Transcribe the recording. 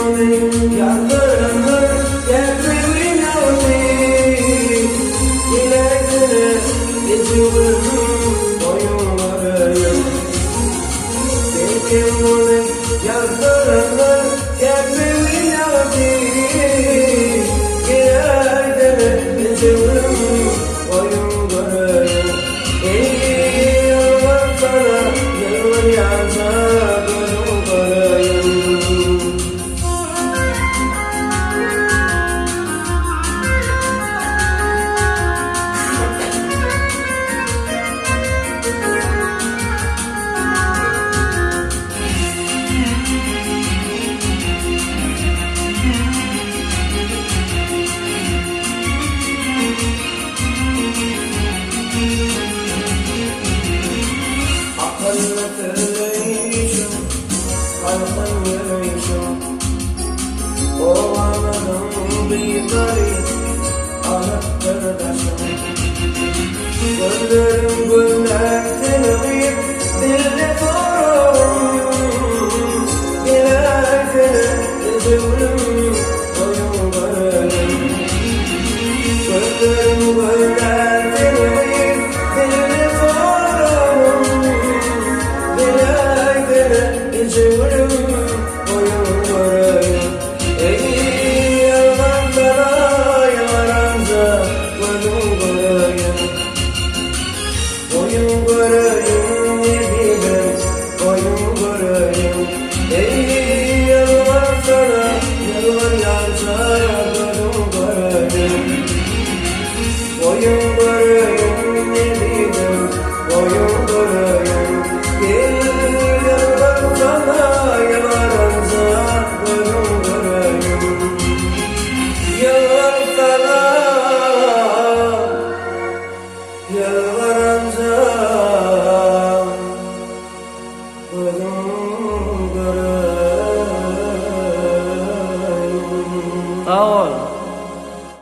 ony ýazdyranlar käpirli ýagşy. Geläýsene, ejewürüm, goýuň göreýin. Belkem ony ýazdyranlar käpirli ýagşy. Geläýsene, ejewürüm, goýuň göreýin. Eý, ýalbarsana, ýylgyrýança gözüň göreýin. Akylly sözleýşiň, galkan ýöreýşiň, Obamyzyň gyzlary alypdyr daşyň. Gözleriň gözleýşiň.